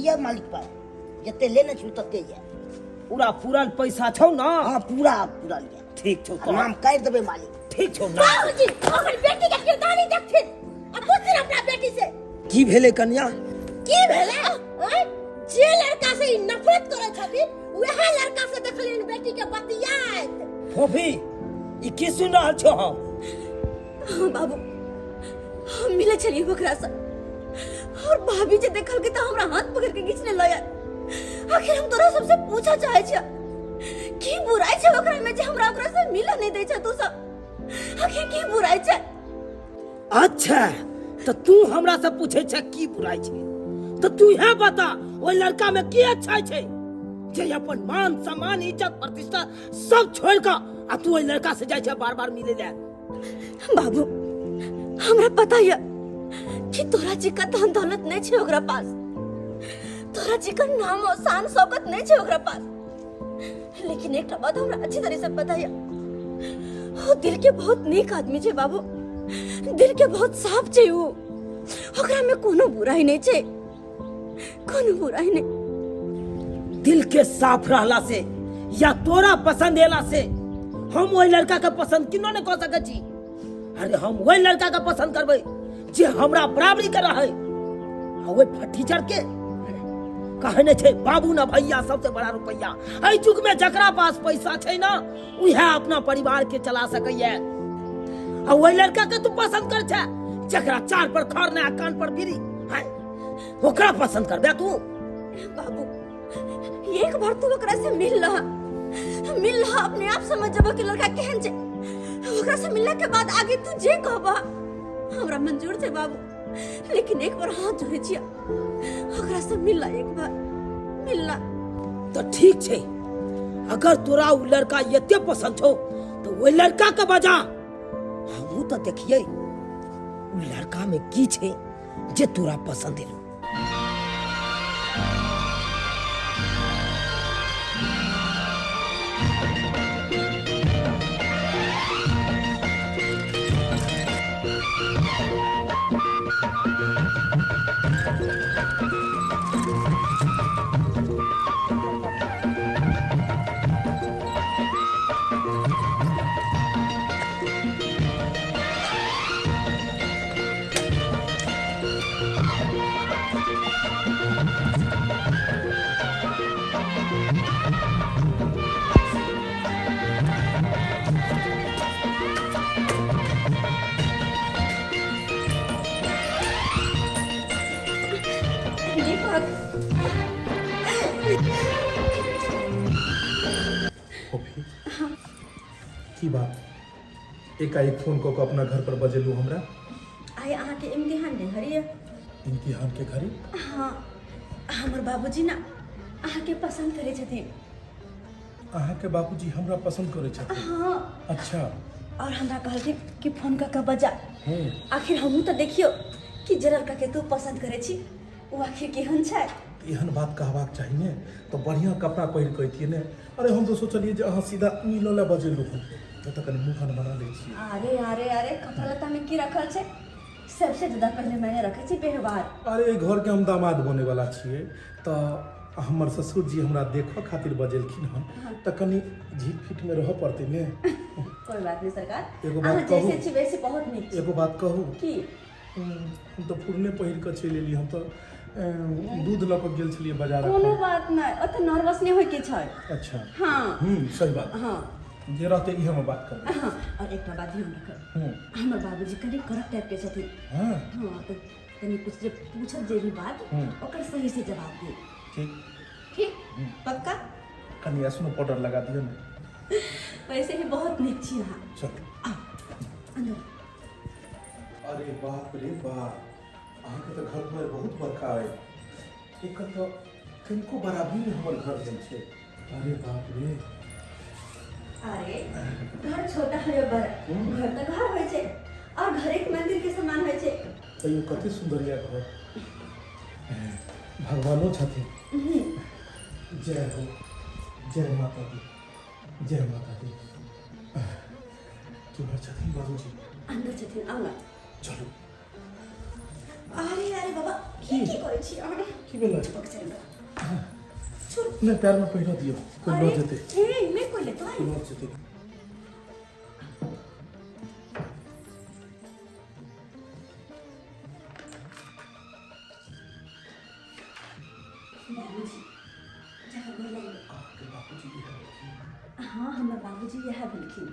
दिअ मालिक पाइ जते लेने छी तते यऽ। पूरा पूरल पैसा छौ ना? हाँ, पूरा पूरल यऽ। ठीक छौ। आ नाम काटि देबै मालिक। ठीक छौ ना। बाबूजी हमर बेटी के किरदानी देखथिन आ पूछथिन अपना बेटी से। की भेलै कन्या? की भेलै? आँय? जे लड़का से ई नफरत करै छथिन वएह लड़का से देखलियनि बेटी के बतियाइत। फोफी, ई की सुनि रहल छौ हम? हाँ बाबू, हम मिले छलियै ओकरा से और भाभी जे देखलकै तऽ हमरा हाथ पकड़ के घिचने लऽ आयल। आखिर हम तोरा सबसे पूछऽ चाहै छियै, की बुराइ छै ओकरा में जे हमरा ओकरा से मिलऽ नहि दै छै तू सब? आखिर की बुराइ छै? अच्छा, तऽ तू हमरा से पूछै छै की बुराइ छै, तऽ तू इएह बता ओहि लड़का में की अच्छा छै जे अपन मान सम्मान इज्जत प्रतिष्ठा सब छोड़ कऽ आ तू ओहि लड़का से जाइ छै बार बार मिले ले? बाबू, हमरा पता यऽ कि तोरा जिका धन दौलत नहीं छै ओकरा पास, तोरा जिका नाम और शान शौकत नहीं छै ओकरा पास, लेकिन एकटा बात हमरा अच्छी तरह से पता यऽ, वो दिल के बहुत नीक आदमी छै बाबू, दिल के बहुत साफ छै ऊ, ओकरा में कोनो बुराई नहीं छै, कोनो बुराई नहीं। दिल के साफ रहला से या तोरा पसंद एला से हम ओहि लड़का के पसंद किनो नहीं कऽ सकै छी। अरे हम ओहि लड़का के पसंद करबै जे हमरा बराबरी के रहै, आ ओहि फटीचर के कहे नहीं छै बाबू ना भैया सबसे बड़ा रुपैया। एहि युग में जकरा पास पैसा छै ना उएह अपना परिवार के चला सकैया, आ ओहि लड़का के तू पसंद कर छै जकरा चार पर खर ने आ कान पर बीड़ी है, ओकरा पसंद करबे तू? बाबू, एक बार तू ओकरा से मिल लहा, मिल लहा, अपने आप समझ जबो कि लड़का केहन छै। ओकरा से मिलला के बाद आगे तू जे कहबा हमरा मंजूर छै बाबू, लेकिन एक बार हाथ जोड़े छिया, ओकरा से मिलला, एक बार मिलला। तो ठीक छै, अगर तोरा उ लड़का एते पसंद छौ तो ओहि लड़का के बजा, हमहूँ तो देखिए उ लड़का में की छै जे तोरा पसंद एलो। दीपक। फोफी, की बात एकाएक फोन कऽ कऽ अपना घर पर बजेलू हमरा? आइ अहाँके इम्तिहान के घड़ी है। इम्तिहान के घड़ी? हाँ, हमर बाबूजी ना अहाँके पसंद करै छथिन। अहाँके बाबूजी हमरा पसंद करै छथिन? हाँ। अच्छा। और हमरा कहलखिन कि फोन कऽ कऽ बजा। आखिर हमहूँ तऽ देखियौ कि जे लड़का के तू पसंद करै छी ओ आखिर केहन छै। एहन बात कहबाक चाही ने, तऽ बढ़िआँ कपड़ा पहिर कऽ अइतियै ने। अरे हम तऽ सोचलियै जे अहाँ सीधा मिलऽ लए बजेलहुँ हन, तऽ कनि मुँह कान बना लै छियै। अरे अरे अरे, कपड़ा लत्ता में की रखल छै? सबसे ज्यादा पहले मैंने रखे छी व्यवहार। अरे एहि घरके हम दामाद बनेवला छियै, तऽ हमर ससुर जी हमरा देखऽ खातिर बजेलखिन हन, तऽ कनि झीट फीटमे रहऽ पड़तै ने। कोई बात नहीं सरकार, एगो बात अहाँ जैसे कहू? छी वैसे बहुत नीक छी। एगो बात कहू? की? हम तऽ फुरने पहिर कऽ चलि एली, हम तऽ दूध लऽ कऽ गेल छलियै बाजार। कोनो बात नहि, ओते नर्वस नहि होइके छै। अच्छा। हाँ। सही बात। हाँ। जे रहतै ई हम बात करबै। हाँ, और एकटा बात ध्यान रखब, हमर बाबूजी कनि कड़क टाइप के छथिन। हाँ। हाँ, तऽ कनि कुछ जे पूछत जे भी बात, ओकर सही से जवाब दे। ठीक। ठीक, पक्का? कनि स्नो पाउडर लगा दियौ ने। वैसे ही बहुत नीक छी अहाँ। चलू। आउ अंदर। अरे बाप रे बाप, अहाँके तऽ घर दुआरि बहुत बड़का अइ, एकर तऽ कनिको बराबरी नहि हमर घर भेल छै। अरे बाप रे। अरे घर छोटा है या बड़ा, घर तऽ घर होइ छै और घर एक मंदिर के समान होइ छै। तैयो कते सुंदर यऽ घर, भगवानो छथिन। जय हो, जय माता दी, जय माता दी। केम्हर छथिन बाबूजी? अंदर छथिन, आउ ना। चलू। अरे अरे बाबा की की करै छी अहाँ की भेलै पक चल छोड़ नहि पैरमे पहिरऽ दियौ कोइ लऽ जेतै ए नहि कोइ लेतै लऽ जेतै बाबूजी जहाँ गोर लागि अहाँके बाबूजी इएह भेलखिन हाँ हमर बाबूजी इएह भेलखिन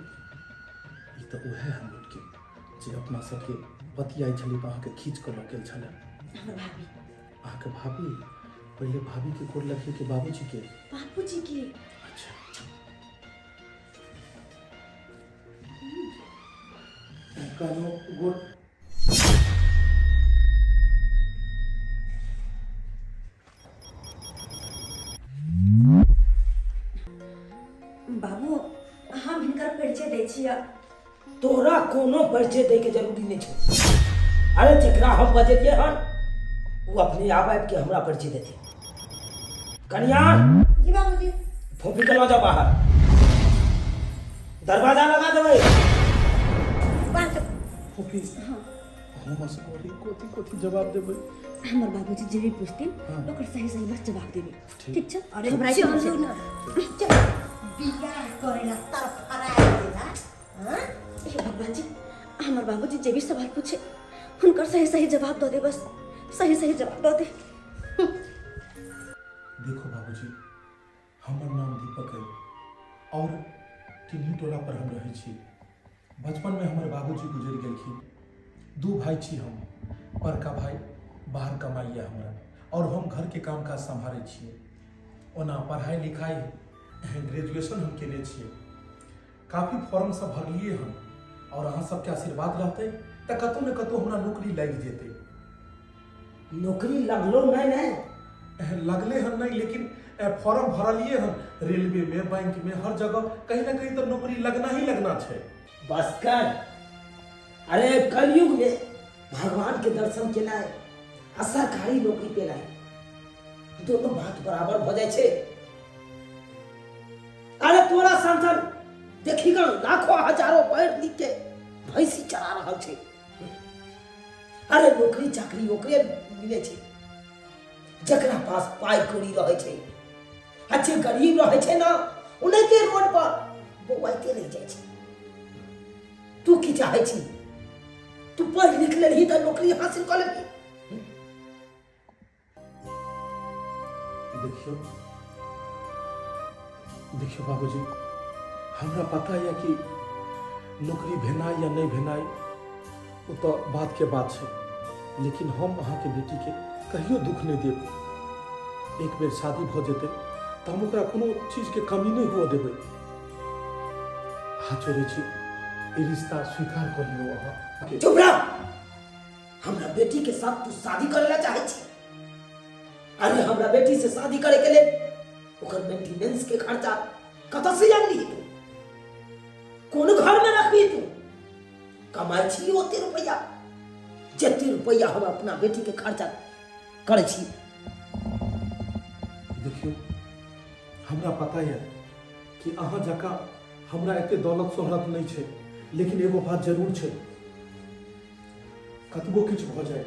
ई तऽ उएह हम लड़की जे अपना सबके बतियाइ छली तऽ अहाँके खींच कऽ लऽ गेल छलै हमर भाभी अहाँके भाभी पहिले भाभीके गोर लगिए कि बाबूजीके बाबूजी के अच्छा कहलहुँ गोर बाबू हम हिनकर परिचय दै छियै तोरा कोनो परिचय दै के जरूरी नहि छै अरे जेकरा हम बजेलियै हन ओ अपने आप आबि के हमरा परिचय देतै कनिया जी बाबूजी फोफी के लऽ जाओ बाहर दरवाजा लगा देबै बात फोफी हम असगरे कथी कथी जवाब देबै हमर बाबूजी जे भी पूछथिन हाँ। ओकर सही सही बस जवाब देबै ठीक। ठीक छै अरे घबराइ के चलू नहि ना चल बियाह करेला तरफराय देला हाँ छै। हे भगवान जी हमर बाबूजी जे भी सवाल पूछे हुनकर सही सही जवाब दऽ दे बस सही सही जवाब दऽ दे देखो बाबूजी हमर नाम दीपक अइ आओर टिन्ही टोला पर हम रहै छी बचपनमे हमर बाबूजी गुजरि गेलखिन दू भाय छी हम बड़का भाय बाहर कमाइए हमरा आओर हम घरके काम काज सम्हारै छियै ओना पढ़ाइ लिखाइ ग्रेजुएशन हम केने छियै काफी फॉर्म सब भरलियै हन आओर अहाँ सबके आशीर्वाद रहतै तऽ कतहु ने कतहु हमरा नौकरी लागि जेतै नौकरी लगलो नहि ने लगले हन नहीं लेकिन फॉर्म भरलिए हन रेलवे में बैंक में हर जगह कहीं ना कहीं तो नौकरी लगना ही लगना छै बस कर अरे कलयुग में भगवान के दर्शन केनाइ आ सरकारी नौकरी पेनाइ दोनों बात बराबर भऽ जाइ छै अरे तोरा सन सन देखी गन लाखों हजारों पढ़ लिख के भैंसी चरा रहल छै अरे नौकरी चाकरी ओकरे मिले छै जकरा पास पाइ कौड़ी रहै छै आ जे गरीब रहै छै ने ओनाहिते रोड पर बौआइते रहि जाइ छै तू की चाहै छी तू पढ़ि लिख लेलही तऽ नौकरी हासिल कऽ लेबही देखियौ देखियौ बाबूजी हमरा पता यऽ कि नौकरी भेनाइ या नहि भेनाइ ओ तऽ बातके बात छै लेकिन हम अहाँके बेटीके कहियो दुख नहि देब एक बेर शादी भऽ जेतै तऽ हम ओकरा कोनो चीजके कमी नहि हुअ देबै हाथ जोड़ै छी ई रिश्ता स्वीकार कऽ लियौ अहाँ चुप रह हमरा बेटी के साथ तू शादी करे ला चाहे छी अरे हमरा बेटी से शादी करे के लेल ओकर मेंटेनेंस के खर्चा कतऽ से आनली तू कोन घर में रखबी तू कमाई छी ओते रुपया जते रुपया हम अपना बेटी के खर्चा करै छी देखियौ हमरा पता यऽ कि अहाँ जकाँ हमरा एते दौलत शोहरत नहि छै लेकिन एगो बात जरूर छै कतबो किछु भऽ जाय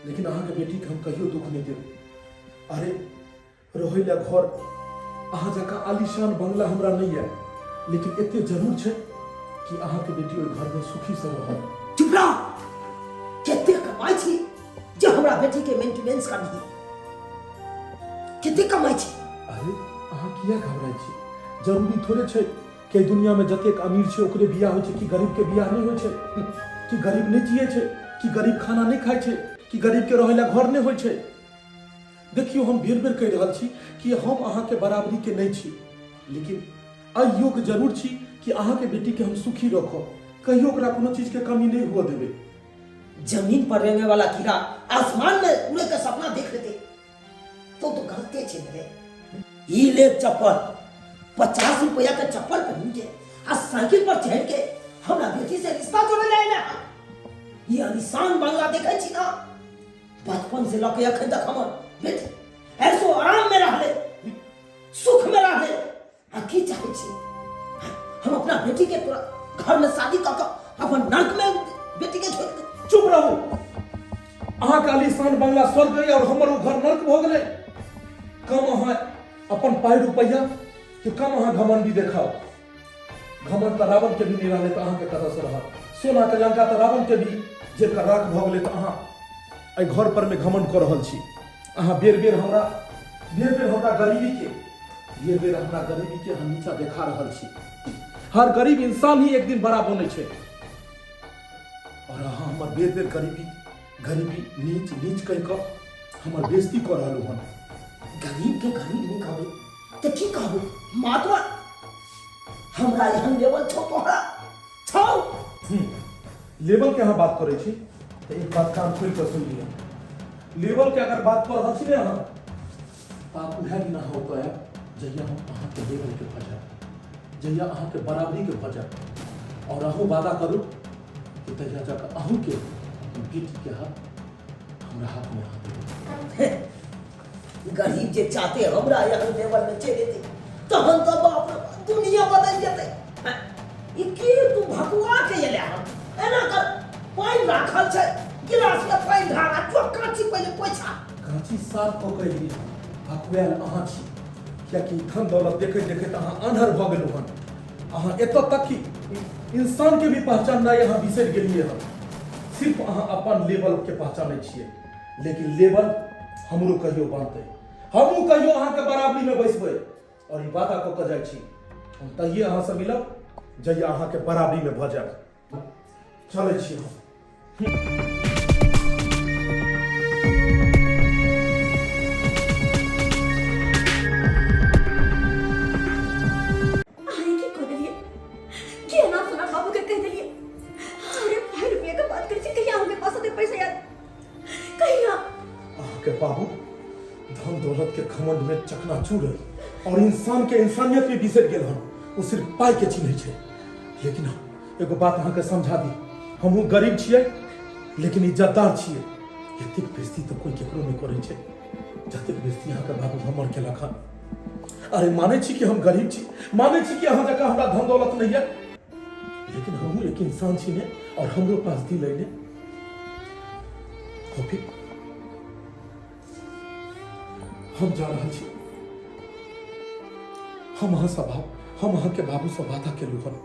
लेकिन अहाँके बेटीके हम कहियो दुख नहि देब अरे रहै लए घर अहाँ जकाँ आलीशान बंगला हमरा नहि यऽ लेकिन एते जरूर छै कि अहाँके बेटी ओहि घरमे सुखीसँ रहत चुप रह कते कमाइ छी जे हमरा बेटी के मेंटेनेंस करबही कते कमाइ छी अरे अहाँ किया घबराइ छी जरूरी थोड़े छै कि एहि दुनियामे जतेक अमीर छै ओकरे बियाह होइ छै कि गरीबके बियाह नहि होइ छै कि गरीब नहि जियै छै कि गरीब खाना नहि खाइ छै कि गरीबके रहै लए घर नहि होइ छै देखियौ हम बेर बेर कहि रहल छी कि हम अहाँके बराबरीके नहि छी लेकिन एहि योग्य जरूर छी कि अहाँके बेटीके हम सुखी रखब कहियो ओकरा कोनो चीजके कमी नहि हुअ देबै जमीन पर रहने वाला कीड़ा आसमान में उड़े के सपना देख लेते तो तो गलते छे रे ई ले चप्पल 50 रुपया के चप्पल पहन के आ साइकिल पर चढ़ के हमरा बेटी से रिश्ता जोड़े ले आइले हन। ई आलीशान बंगला देखे छी ना बचपन से लके अखन तक हमर बेटी ऐसो आराम में रहले सुख में रहले आ की चाहे छी हम अपना बेटी के तोरा घर में शादी कऽ के अपन नर्क में बेटी के छोड़ दे चुप रहू अहाँके आलीशान बंगला स्वर्ग अइ और हमर ओ घर नर्क भऽ गेलै। कम अहाँ अपन पाइ रुपैआ के कम अहाँ घमंडी देखाउ। घमंड तऽ रावण के भी नहि रहलै तऽ अहाँके कतऽसँ रहत? सोना के लंका तऽ रावण के भी जेकर राख भऽ गेलै, तऽ अहाँ एहि घर पर मे घमंड कऽ रहल छी। अहाँ बेर बेर हमरा, बेर बेर हमरा गरीबी के, बेर बेर हमरा गरीबी के अहाँ नीचा देखा रहल छी। हर गरीब इंसान ही एक दिन बड़ा बनै छै और अहाँ हमर बेर बेर गरीबी गरीबी नीच नीच कहि कऽ हमर बेइज्जती कऽ रहलहुँ हन। गरीब के गरीब नहीं कहबै तऽ की कहबै? मातवा हमरा एहन लेवल छौ तोहरा छौ? लेवल के अहाँ बात करै छी तऽ एक बात कान खोलि कऽ सुनि लिअ। लेवल के अगर बात कऽ रहल छी ने अहाँ, तऽ आब उएह दिन अहाँ ओतऽ आयब जहिया हम अहाँके लेवल के भऽ जायब, जहिया अहाँके बराबरी के भऽ जायब। और अहूँ वादा करू कि तहिया जाकऽ अहूँके अपन बेटीके हाथ हमरा हाथमे अहाँ देबै। गरीब जे चाहते हमरा एहन लेवल में चलि एतै तहन तऽ बाप रे बाप, दुनिया बदलि जेतै। हैं, ई की तू भकुआ के एले हन? एना कर, पानि राखल छै गिलास में, पानि ढार आ जो काँची पहिले पोछा। काँची साफ कऽ कऽ एलियै हन, भकुआयल अहाँ छी, कियाकि धन दौलत देखैत देखैत अहाँ आन्हर भऽ गेलहुँ हन। अहाँ एतऽ तक कि इंसान के भी पहचाननाइ अहाँ बिसरि गेलियै हन। सिर्फ अहाँ अपन लेवल के पहचानै छियै, लेकिन लेवल हमरो कहियो बनतै, हमहूँ कहियो अहाँके बराबरीमे बैसबै। और ई वादा कऽ कऽ जाइ छी, हम तहिए अहाँसँ मिलब जहिया अहाँके बराबरीमे भऽ जायब। चलै छी हम। अहाँ की कऽ देलियै? की अना सुना बाबू के कहि देलियै? अरे 5 रुपया के बात करै छी, कहिया अहाँके पास ओते पैसा याद कहिया? अहाँके बाबू धन दौलत के घमंड में चकनाचूर है और इंसान के इंसानियत भी बिसरि गेल हन। ओ सिर्फ पाई के चिन्है छै। लेकिन एगो बात अहाँके समझा दी, हमहूँ गरीब छियै लेकिन इज्जतदार छियै। एतेक बेइज्जती तऽ कोई केकरो नहि करै छै जतेक बेइज्जती अहाँके बाबू हमर केलक हन। अरे मानै छी कि हम गरीब छी, मानै छी कि अहाँ जकाँ हमरा धन दौलत नहि यऽ, लेकिन हमहूँ एक इंसान छी ने, और हमरो पास दिल अइ ने। कॉफी, हम जा रहल छी। हम अहाँ से भाव हम अहाँके बाबूसँ वादा केलहुँ हन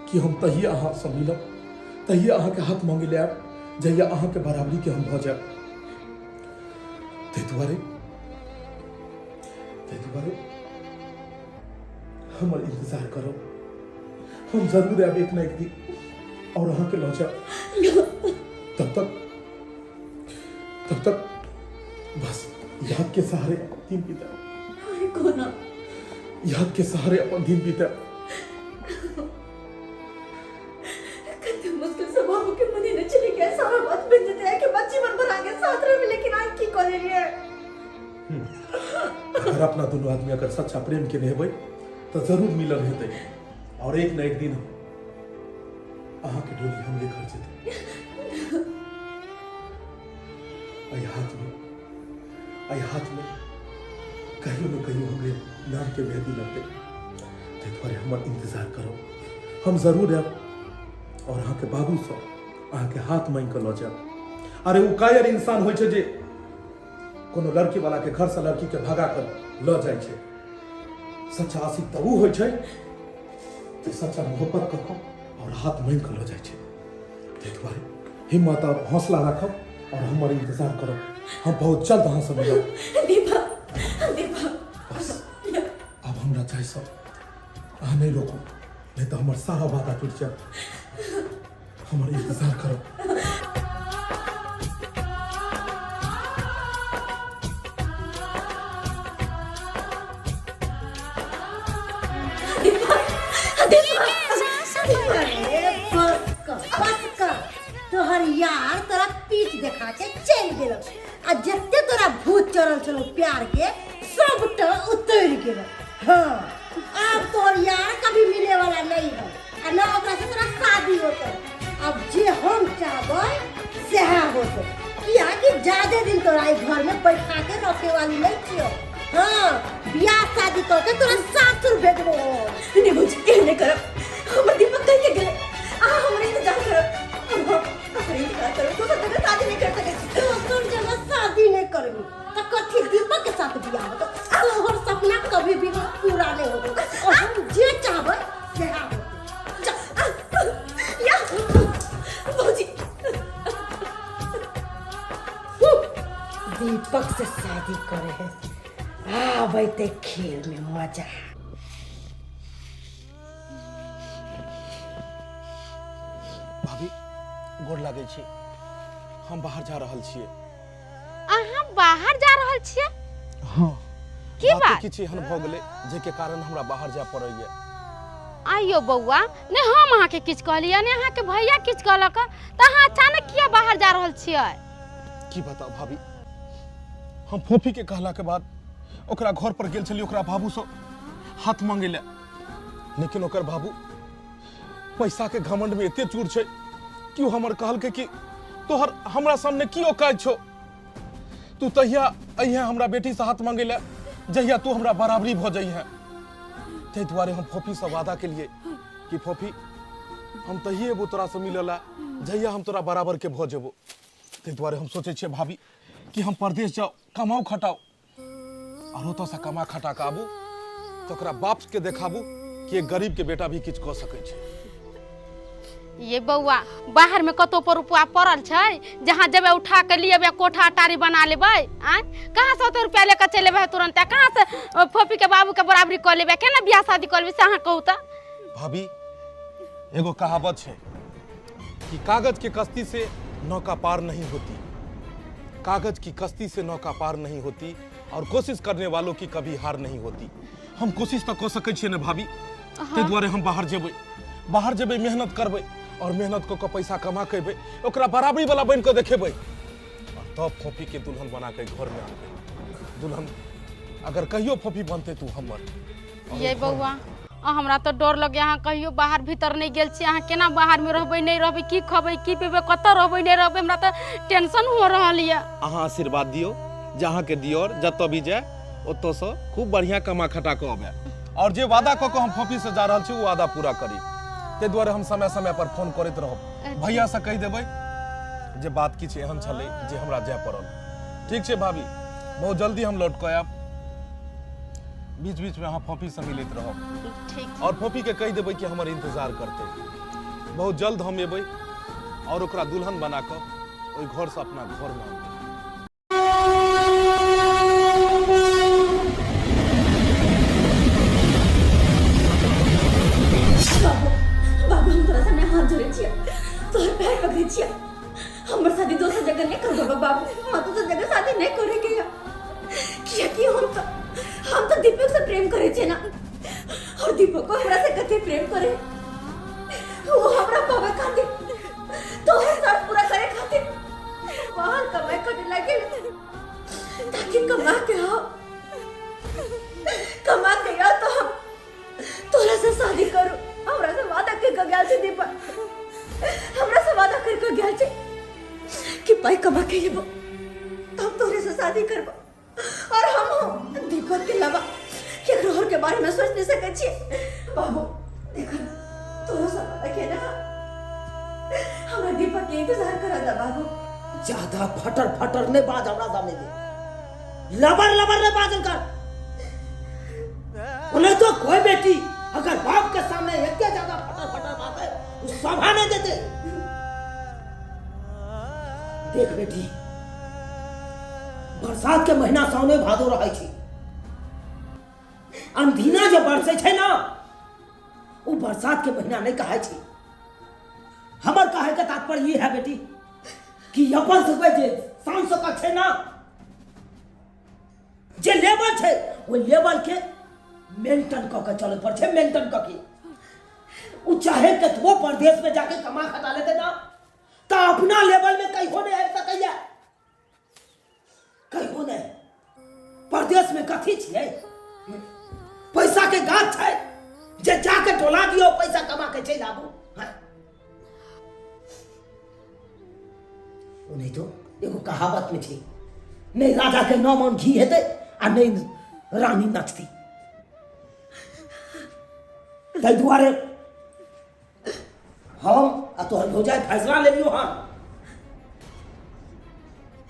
कि हम तहिए अहाँसँ मिलब, तहिए अहाँके हाथ मांगे ले आयब जहिया अहाँके बराबरीके हम भऽ जायब। ताहि दुआरे हमर इंतजार करब, हम जरूर आयब एक न एक दिन और अहाँके लऽ जायब। तब तक बस याद के सहारे दिन बिताब। अरे कोना याद के सहारे अपन दिन बिताब। कते मुश्किल से बाबू के मने चले गया, सारा बात बन जते है कि बच्ची मन भर आगे साथ रहे, लेकिन आज की कर रही है? अगर अपना दोनों आदमी अगर सच्चा प्रेम के हेबै तो जरूर मिलन हेतै और एक न एक दिन अहाँके डोली हमरे घर जेतै। एहि हाथ में कहियो न कहियो हमरे नाम के मेहंदी लगतै। ताहि दुआरे हमर इंतजार करब, हम जरूर आयब और अहाँके बाबूसँ अहाँके हाथ मांगि कऽ लऽ जायब। अरे ओ कायर इंसान होइ छै जे कोनो लड़की वाला के घर से लड़की के भगा कर लऽ जाइ छै। सच्चा आशिक तऽ ओ होइ छै जे सच्चा मोहब्बत कऽ कऽ और हाथ मांगि कऽ लऽ जाइ छै। ताहि दुआरे हिम्मत और हौसला राखब और हमर इंतजार करब, हम बहुत जल्द अहाँसँ मिलब। दीपक, दीपक। बस आब हमरा जाइ सब अहाँ नहि रोकू, नहीं तऽ हमर सारा वादा टूटि जायत। हमर इंतजार करब। दीपक, दीपक। अरे बस कर, बस कर। तोहर यार तोरा पीठ देखा के चलि गेल आ जते तोरा भूत चढ़ल छलो प्यार के, सबटा उतरि गेल। हाँ, आब तोहर यार कभी मिले वाला नहीं है आ ना ओकरा से तोरा शादी होतै। अब जे हम चाहबै सएह होतै, कियाकि ज्यादे दिन तोरा ई घर में बैठा के रखे वाली नहीं छियो। हाँ, बियाह शादी कऽ के तोरा सासुर भेजबो हम। नहीं भौजी, एहन नहीं करब। हमर दीपक कहि के गेलै अहाँ हमर इंतजार करब। अब हम हमर इंतजार करब, दोसर जगह शादी नहीं कर सकै छी। आबै ते खेल में मजा। भाभी, गोर लागै छी। हम बाहर जा रहल छियै। अहाँ बाहर जा रहल छियै? हाँ। की बात? किछु एहन भऽ गेलै जाहिके कारण हमरा बाहर जाय पड़ैया। आइयो बौआ, ने हम अहाँके किछु कहलियै ने अहाँके भैया किछु कहलक, तऽ अहाँ अचानक किया बाहर जा रहल छियै? की बताउ भाभी, हम फोफी के कहला के बाद ओकरा घर पर गेल छलियै ओकरा बाबू से हाथ मांगे ले, लेकिन ओकर बाबू पैसा के घमंड में एते चूर छै कि ओ हमर कहलकै कि तोहर हमरा सामने की औकात छौ, तू तहिया अहिया हमरा बेटी से हाथ मांगे ले जहिया तू हमरा बराबरी भऽ जइहे। ताहि दुआरे हम फोफी से वादा केलिए कि फोफी हम तहिए एबो तोरा से मिलऽ ला जहिया हम तोरा बराबर के भऽ जेबो। ताहि दुआरे हम सोचै छियै भाभी कि हम परदेश जाउ, कमाउ खटाउ और ओतऽ से कमा खटा के आबू तऽ ओकरा बाप के देखाबू कि एक गरीब के बेटा भी किछु कऽ सकै छै। ये बौआ, बाहर में कतौ पर रुपया पड़ल छै जहाँ जेबै उठा के लिए कोठा अटारी बना लेबै? आँय, कहाँ से ओते रुपया लेके चलि एबै तुरंत? कहाँ से फोफी के बाबू के बराबरी कऽ लेबै? केना बियाह शादी कऽ लेबै से अहाँ कहू तऽ? भाभी, एगो कहावत छै कि कागज के कश्ती से नौका पार नहीं होती, कागज की कश्ती से नौका पार नहीं होती और कोशिश करने वालों की कभी हार नहीं होती। हम कोशिश तऽ कऽ सकै छियै ने भाभी, ताहि दुआरे हम बाहर जेबै, बाहर जेबै, मेहनत करबै और मेहनत कऽ कऽ पैसा कमा के अयबै, ओकरा बराबरी वाला बनि कऽ देखेबै और तब फोफी के दुल्हन बना के घर में आनबै। दुल्हन अगर कहियो फोफी बनतै तू हमर। ये बौआ, हमरा तऽ डर लगैया, अहाँ कहियो बाहर भीतर नहि गेल छी, अहाँ केना बाहर में रहबै नहि रहबै, की खबै की पीबै, कतऽ रहबै नहि रहबै, हमरा तऽ टेंशन हो रहल यऽ। अहाँ आशीर्वाद दियौ जे अहाँके दियोर जतऽ भी जाय ओतऽसँ खूब बढ़िआँ कमा खटा कऽ अबै और जे वादा कऽ कऽ हम फोफी से जा रहल छी ओ वादा पूरा करी। ताहि दुआरे हम समय समय पर फोन करैत रहब। भैया से कहि देबै जे बात किछु एहन छलै जे हमरा जाय पड़ल। ठीक छै भाभी, बहुत जल्दी हम लौट कऽ आयब। बीच बीच में अहाँ फोफी से मिलैत रहब। ठीक। और फोफी के कहि देबै कि हमर इंतजार करतै, बहुत जल्द हम एबै और ओकरा दुल्हन बना कऽ ओहि घर से अपना घर में आनबै। बाबू, बाबू, हम तोरा सामने हाथ जोड़े छियै, तोहर पैर पकड़े छियै, हमर शादी दोसर जगह नहीं करबो बाबू, हमरा दोसर जगह शादी नहीं करे के है, कियाकि हम तो दीपक से प्रेम करे छियै ना, और दीपक को हमरा से कते प्रेम करे, वो हमरा पावे खातिर तोहर शर्त पूरा करे खातिर बाहर कमाई करे लगे, ताकि कमा के आओ, कमा के आओ तो हम तोरा से शादी करू। हमरा से वादा कर के गेल छै दीपक, हमरा से वादा कर के गेल छै कि पाई कमा के एबो तब तोरे से शादी करबो, और हम दीपक के अलावा केकरो और के बारे में सोच नहीं सकै छियै। बाबू देखो तोरो से वादा के ना, हमरा दीपक के इंतजार करा दा बाबू। ज्यादा फटर फटर नहीं बाज हमरा सामने में, लबर लबर नहीं बाजल कर, नहीं तो कोई बेटी अगर बाप के सामने एक ज्यादा फटर फटर बात है वो शोभा नहीं देते। देख बेटी, बरसात के महीना साउने भादो रहे छै, अंधीना जे बरसे छै ना वो बरसात के महीना नहीं कहे छै। हमर कहे के तात्पर्य ये है बेटी कि अपन सबके जे शान शौकत छै ना, जे लेवल छै ओ लेवल के मेंटेन कऽ के चले पर छै, मेंटेन कऽ के। उ चाहे कतबो परदेश में जाके कमा खटा लेते ना तो अपना लेवल में कहियो नहीं आबि सकैया, कहियो नहीं। परदेश में कथी छियै, पैसा के गाछ छै जे जाके डोला दियौ पैसा कमा के चलि आबू। हैं? ओ नहीं तो एगो कहावत में छै, नहीं राजा के 9 मन घी हेतै आ नहीं रानी नचती। ताहि दुआरे हम आ तोहर भौजाई फैसला लेलियो हन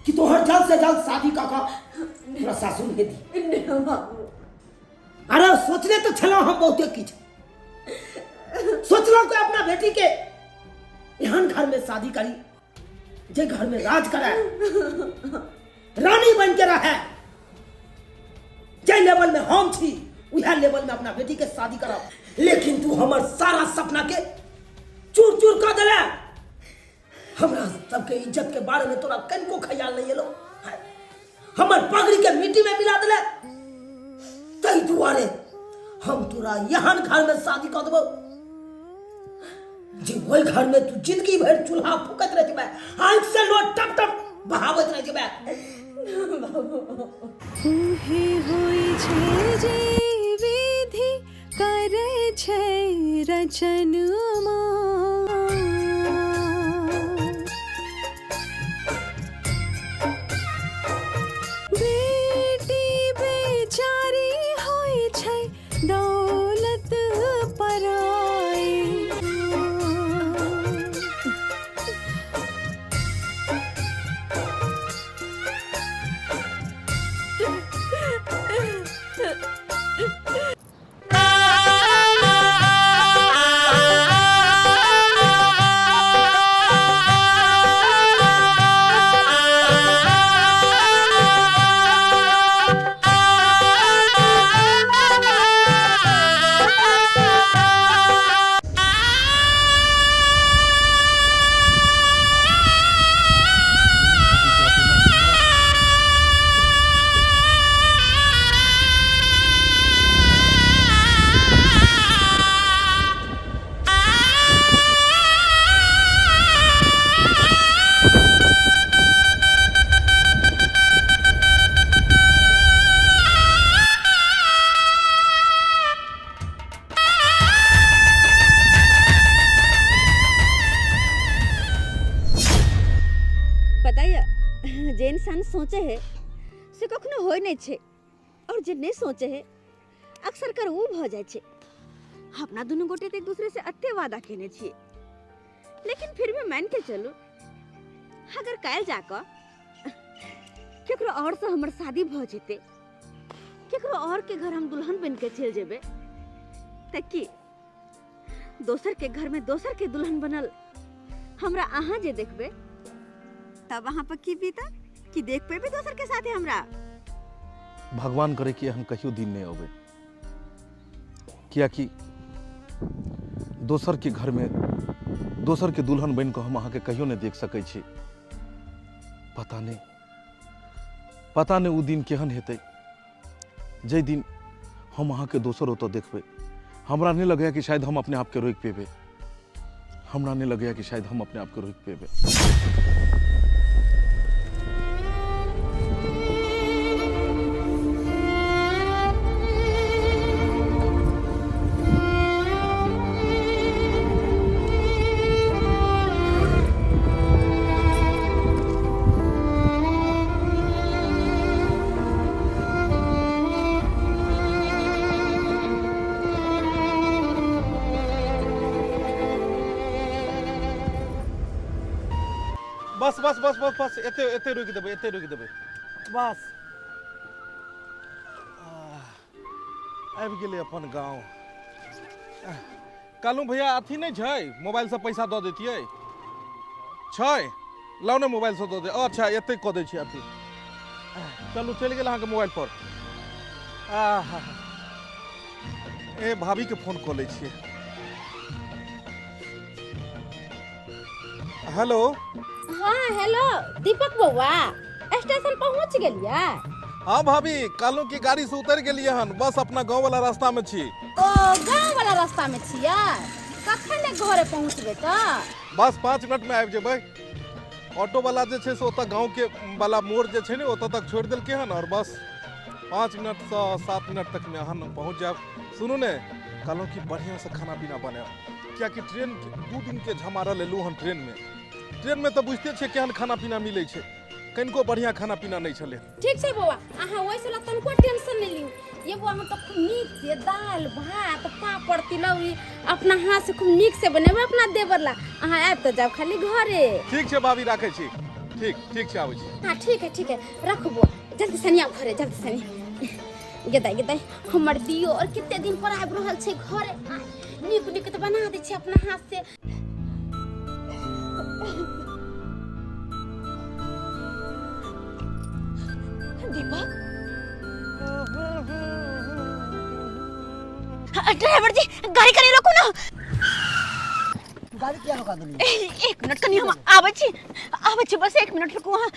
कि तोहर जल्द से जल्द शादी कऽ कऽ तोरा सासुर भेज दी। नहीं बाबू। अरे सोचने तो छलहुँ हम बहुते किछु, सोचलहुँ कि अपना बेटी के एहन घर में शादी करी जे घर में राज करे, रानी बन के रहे, जे लेवल में हम छी उएह लेवल में अपना बेटी के शादी करब। लेकिन तू हमर सारा सपना के चूर चूर कर देले। हमरा सबके इज्जत के बारे में तोरा कनिको ख्याल नहीं एलो, हमर पगड़ी के मिट्टी में मिला देले। तै दुआरे हम तोरा एहन घर में शादी कर देबो जे ओहि घर में तू जिंदगी भर चूल्हा फूकैत रह जेबै, आँखि से लोट टप टप बहाबैत रह जेबै। उहे होइ छै जे विधि करै छै रचनमा। बेटी बेचारी होइ छै दौलत पराई। पता ये जे इंसान सोचे है से कखनो होय नहीं छे, और जे नहीं सोचे है अक्सर कर ऊ भ जाय छे। अपना दुनू गोटे एक दूसरे से अत्ते वादा केने छिए, लेकिन फिर भी मान के चलू अगर काल्हि जाकऽ केकरो और से हमर शादी भ जेते, केकरो और के घर हम दुल्हन बन के चलि जेबै, त की दोसर के घर में दोसर के दुल्हन बनल हमरा अहाँ जे देखबै तब अहाँ पर की बीतत? की देख पेबै दोसर के साथे हमरा? भगवान करे कि एहन कहियो दिन नहीं अबै, कियाकि दोसर के घर में दोसर के दुल्हन बन के हम अहाँके कहियो नहीं देख सकै छी। पता नहीं उ दिन केहन हेतै जै दिन हम अहाँके दोसर ओतऽ देखबै। हमरा नहीं लगैया कि शायद हम अपने आप के रोकि पेबै, हमरा नहीं लगैया कि शायद हम अपने आप के रोकि पेबै। बस बस बस बस बस एते एते रोकि देबै, एते रोकि देबै बस। आबि गेलै अपन गाँव। कहलहुँ भैया अथी नहि छै, मोबाइलसँ पैसा दऽ दैतियै? छै, लाउ ने मोबाइलसँ दऽ दे। अच्छा एते कऽ दै छी अथी। चलू चलि गेल अहाँके मोबाइल पर। आहा ए भाभीके फोन कऽ लै छियै। हेलो। हाँ हेलो दीपक बौआ, स्टेशन पहुँच गेलियै? हाँ भाभी, कहलहुँ कि गाड़ी से उतर गेलियै हन, बस अपना गाँव वाला रास्ता में छी। ओ गाँव वाला रास्ता में छियै? कखन ने घरे पहुँचबै तऽ? बस 5 मिनट में आबि जेबै। ऑटो वाला जे छै से ओतऽ गाँव के वाला मोड़ जे छै ने ओतऽ तक छोड़ि देलकै हन, और बस 5 मिनट से 7 मिनट तक में अहाँ पहुँच जायब। सुनू ने, कहलहुँ कि बढ़िआँ से खाना पीना बनायब, कियाकि ट्रेन 2 दिन के झमारल एलहुँ हन ट्रेन में। ट्रेन में तऽ बुझिते छियै केहन खाना पीना मिलै छै, कनिको बढ़िआँ खाना पीना नहि छलै। ठीक छै बौआ, अहाँ ओहिसँ लए तनिको टेंशन नहि लियौ। ये बौआ, हम तऽ खूब नीक से दालि भात पापड़ तिलौरी अपना हाथ से खूब नीक से बनेबै अपना देवर ला। अहाँ आबि तऽ जाउ खाली घरे। ठीक छै भाभी, राखै छी। ठीक ठीक छै, आबै छी। हाँ ठीक है, ठीक है, रखू बौआ, जल्दी सनिया घरे, जल्दी सनिया। गेदाइ गेदाइ हमर दियो और कते दिन पर आबि रहल छै घरे। नीक नीक तऽ बना दै छै अपना हाथ से। दीपक, ड्राइवर जी गाड़ी कनी रोकू ना। गाड़ी किया रोका देली? एक मिनट कनी, हम आबै छी, आबै छी, बस एक मिनट रुकू अहाँ।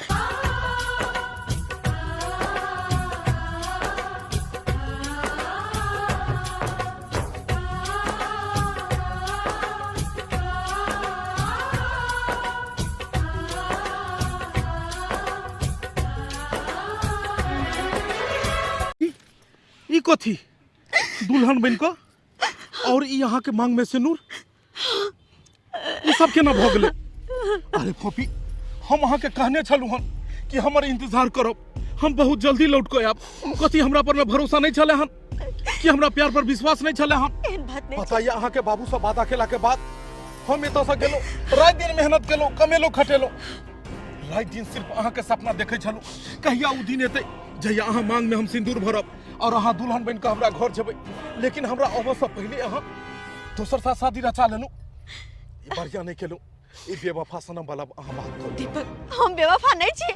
ई कथी दुल्हन बन कऽ और ई अहाँ के मांग में सिनूर, ई सब केना भऽ गेलै? अरे फोफी, हम अहाँ के कहने छलहुँ हन कि हमर इंतजार करब, हम बहुत जल्दी लौट कऽ आयब। कथी हमरा पर में भरोसा नहीं छलै हन? कि हमरा प्यार पर विश्वास नहीं छलै हन? एहन बात नहीं। पता ये अहाँ के बाबू से वादा केला के बाद हम एतऽ से गेलहुँ, राति दिन मेहनत केलहुँ, कमेलहुँ खटेलहुँ, राति दिन सिर्फ अहाँ के सपना देखै छलहुँ, कहिया ओ दिन एतै जहिया अहाँ मांग में हम सिंदूर भरब और अहाँ दुल्हन बनि कऽ हमरा घर जेबै। लेकिन हमरा अबऽ से पहिले अहाँ दोसर साथ शादी रचा लेलहुँ। ई बढ़िया नहीं केलहुँ, ई बेवफा सनम वाला अहाँ बात करू। दीपक, हम बेवफा नहीं छी,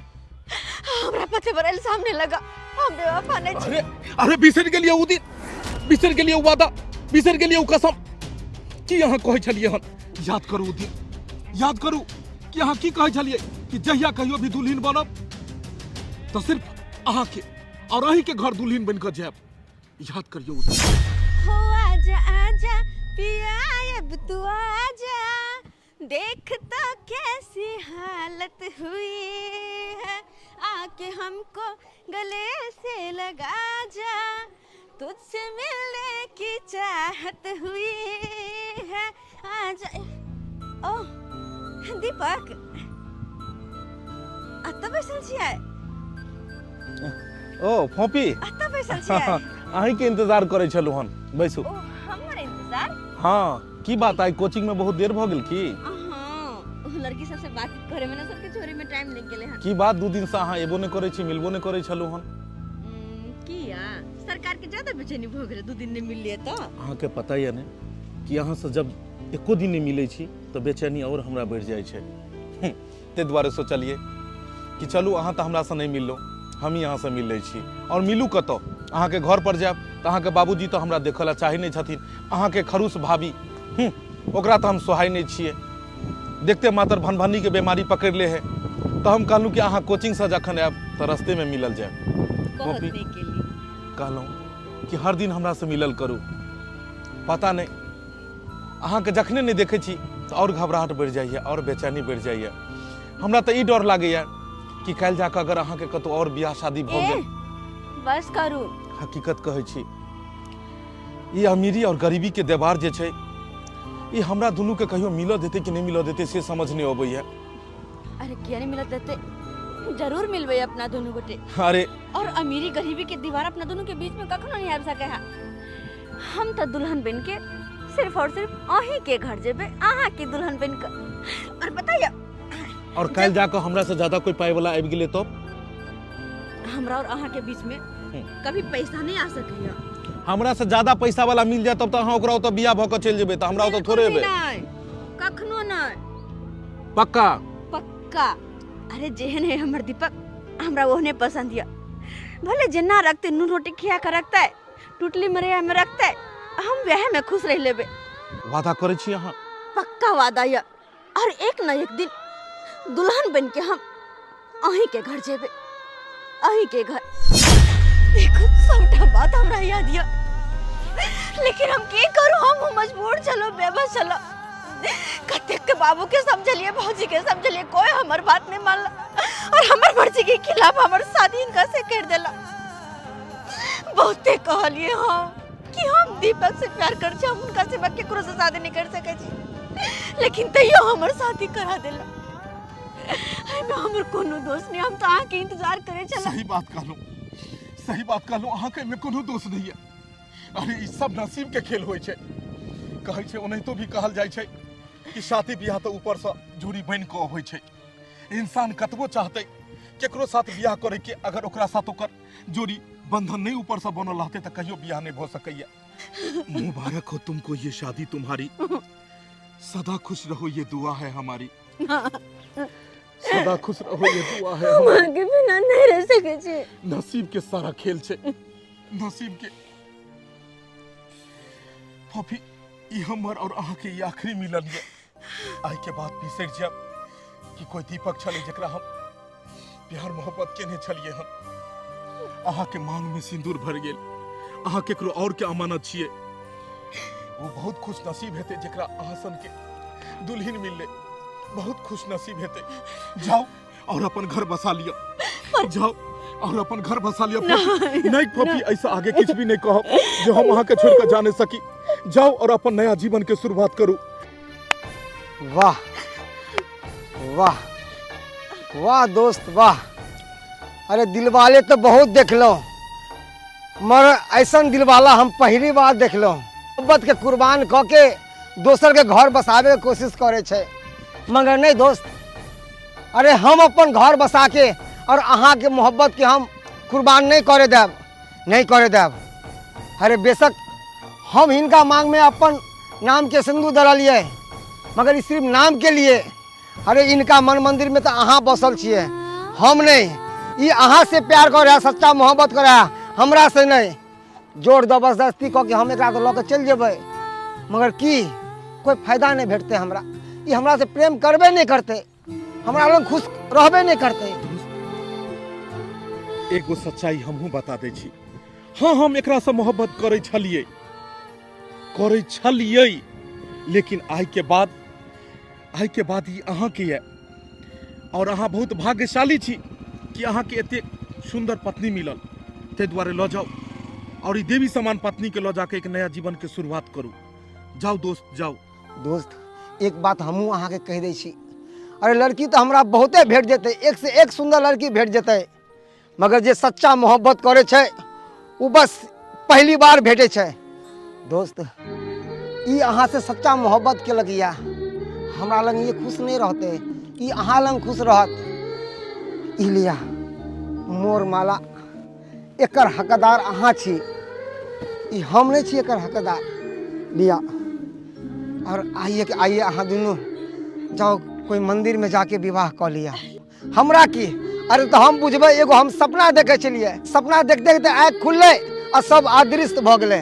हमरा पति पर इल्जाम नहीं लगा, हम बेवफा नहीं छी। अरे अरे बिसरि गेलियै ओ दिन, बिसरि गेलियै ओ वादा, बिसरि गेलियै ओ कसम की अहाँ कहै छलियै हन? याद करू ओ दिन, याद करू कि अहाँ की कहै छलियै कि जहिया कहियो भी दुल्हन बनब तऽ सिर्फ अहाँके और अहींके घर दुल्हन बनि कऽ जायब। याद करियौ ओ दिन। हो आजा आजा पिया अब तू आजा, देख तो कैसी हालत हुई है, आके हमको गले से लगा जा, तुझसे मिलने की चाहत हुई है, आजा। ओ दीपक, अतऽ बैसल छियै? ओ फोपी, अतऽ बैसल छियै? अहींके इंतजार करै छलहुँ हन, बैसू। ओ हमर इंतजार? हाँ, की बात, आइ कोचिंग में बहुत देर भऽ गेल की? हाँ, ओ लड़की सबसे बातचीत करे में ना सबके छोरे में टाइम लग गेलै हन। की बात, 2 दिन से अहाँ एबो नहि करै छी, मिलबो नहि करै छलहुँ हन? किया सरकार के ज्यादा बेचैनी भऽ गेलै 2 दिन नहि मिललियै तऽ? अहाँके पता यऽ ने कि अहाँसँ जब एको दिन नहि मिलै छी तऽ बेचैनी आओर हमरा बढ़ि जाइ छै। ताहि दुआरे सोचलियै कि चलू अहाँ तऽ हमरासँ नहि मिललहुँ, हमही अहाँसँ मिल लै छी। आओर मिलू कतऽ? अहाँके घर पर जायब तऽ अहाँके बाबूजी तऽ हमरा देखऽ लए चाहै नहि छथिन, अहाँके खरूश भाभी ओकरा तऽ हम सोहाइ नहि छियै, देखते मात्र भनभनीके बेमारी पकड़ि ले है, तऽ हम कहलहुँ कि अहाँ कोचिंगसँ जखन आयब तऽ रस्तेमे मिलल जायब। बहुत नीक केली। कहलहुँ कि हर दिन हमरासँ मिलल करू। पता नहि अहाँके जखने नहि देखै छी तऽ आओर घबराहट बढ़ि जाइए, आओर बेचैनी बढ़ि जाइए। हमरा तऽ ई डर लागैए कि काल्हि जाकऽ अगर अहाँके कतहु आओर बियाह शादी भऽ गेल। बस करू। हकीकत कहै छी, ई अमीरी और गरीबी के देवार जे छै ई हमरा दुनू के कहियो मिलऽ देतै कि नहि मिलऽ देतै से समझ नहि अबैया। अरे किया नहीं मिलत देते, जरूर मिलबै अपना दोनों गोटे। अरे और अमीरी गरीबी के दीवार अपना दोनों के बीच में कखनो नहीं आबि सके है। हम तो दुल्हन बन के सिर्फ और सिर्फ अहीं के घर जेबे, अहाँ के दुल्हन बन के। और बताइए, और काल्हि जाकऽ हमरा से ज्यादा कोई पाई वाला आबि गेलै तब? हमरा और अहाँ के बीच में कभी पैसा नहीं आ सकैया। हमरा से ज्यादा पैसा वाला मिल जाए तब तऽ अहाँ ओकरा ओतऽ बियाह भऽ कऽ चलि जेबै, तऽ हमरा ओतऽ थोड़े एबै। नहीं, कखनो नहीं। पक्का? पक्का। अरे जेहन है हमर दीपक, हमरा ओहने पसंद यऽ। भले जेना रखते नून रोटी खिया के रखते, टुटली मरैया में रखते, हम वएह में खुश रह लेबै। वादा करै छी अहाँ? पक्का वादा यऽ। और एक न एक दिन दुल्हन बन के हम अहीं के घर जेबै, अहीं के घर। देखो सबटा बात हमरा याद यऽ, लेकिन हम की करू, हम मजबूर छलहुँ, बेबस छलहुँ। कतेक के बाबू के समझलिए, भौजी के समझलिए, कोई हमर बात नहीं मानला और हमर मर्जी के खिलाफ हमर शादी इनका से कर देला। बहुते कहलिए हम कि हम दीपक से प्यार कर छी, हम उनका सिवा केकरो से शादी नहीं कर सकै छी, लेकिन तैयो हमर शादी करा देला। एहिमे हमर कोनो दोष नहीं, हम तो अहाँके इंतजार करै छलहुँ। सही बात कहलहुँ, सही बात कहलहुँ, अहाँके एहिमे कोनो दोष नहीं है। अरे ई सब नसीब के खेल होइ छै। कहै छै ओनाहितो भी कहल जाइ छै कि शादी बियाह तऽ ऊपर से जोड़ी बनि कऽ अबै छै। इंसान कतबो चाहतै केकरो साथ बियाह करे के, अगर ओकरा साथ ओकर जोड़ी बंधन नहीं ऊपर से बनल रहतै तऽ कहियो बियाह नहीं भऽ सकैया। मुबारक हो तुमको ये शादी तुम्हारी, सदा खुश रहो ये दुआ है हमारी, सदा खुश रहो ये दुआ है हमारी। अहाँके बिना नहीं रह सकै छी। नसीब के सारा खेल छै, नसीब के। फोफी, ई हमर और अहाँ के ई आखिरी मिलन ये। आइ के बाद बिसरि जायब कि कोई दीपक छलै जकरा हम प्यार मोहब्बत केने छलियै हम। अहाँ के मांग में सिंदूर भर गेल। अहाँ केकरो और के अमानत छियै। वो बहुत खुश नसीब हेतै जकरा अहाँ सन के दुल्हन मिललै। बहुत खुश नसीब हेतै। जाओ और अपन घर बसा लिअ। जाओ और अपन घर बसा लिअ। नहीं नहीं पपी, ऐसा आगे किछु भी नहीं कहब जो हम अहाँ के छोड़ के जा नहीं सकी। जाओ और अपन नया जीवन के शुरुआत करू। वाह वाह वाह दोस्त वाह। अरे दिलवाले तो बहुत देखलहुँ, मगर ऐसा दिलवाला हम पहली बार देखलहुँ। मोहब्बत के कुर्बान कऽ के दोसर के घर बसाबे के कोशिश करे छै, मगर नहीं दोस्त। अरे हम अपन घर बसा के और अहाँ के मोहब्बत के हम कुर्बान नहीं करे देब, नहीं करे देब। अरे बेशक हम हिनका मांग में अपन नाम के सिंदूर दरलिए, मगर ई सिर्फ नाम के लिए। अरे इनका मन मंदिर में तो अहाँ बसल छियै, हम नहीं। ई अहाँ से प्यार करे है, सच्चा मोहब्बत करे है, हमरा से नहीं। जोर जबरदस्ती कऽ के हम एकरा तऽ लऽ के चलि जेबै, मगर की कोई फायदा नहीं भेटतै हमरा। ई हमरा से प्रेम करबे नहीं करतै, हमरा लग खुश रहबे नहीं करतै। एगो सच्चाई हमहूँ बता दै छी। हाँ, हम एकरा से मोहब्बत करै छलियै, करै छलियै, लेकिन आइ के बाद ई अहाँके यऽ। और अहाँ बहुत भाग्यशाली छी कि अहाँके एतेक सुंदर पत्नी मिलल। ताहि दुआरे लऽ जाउ और ई देवी समान पत्नी के लऽ जाके एक नया जीवन के शुरुआत करू। जाउ दोस्त, जाउ। दोस्त, एक बात हमहूँ अहाँके कहि दै छी। अरे लड़की तऽ हमरा बहुते भेट जेतै, एक से एक सुंदर लड़की भेट जेतै, मगर जे सच्चा मोहब्बत करै छै ओ बस पहली बार भेटै छै। दोस्त, ई अहाँ से सच्चा मोहब्बत केलक या हमरा लग ये खुश नहीं रहते, ई अहाँ लग खुश रहत। ई लिया मोर माला, एकर हकदार अहाँ छी, ई हम नहीं छी एकर हकदार। लिया और आइए के आइए अहाँ दुनू जाओ कोई मंदिर में जाके विवाह कऽ लिया। हमरा की, अरे तो हम बुझबै, एगो हम सपना देखे छलियै, सपना देख देखते आँखि खुललै आ सब अदृश्य भऽ गेलै।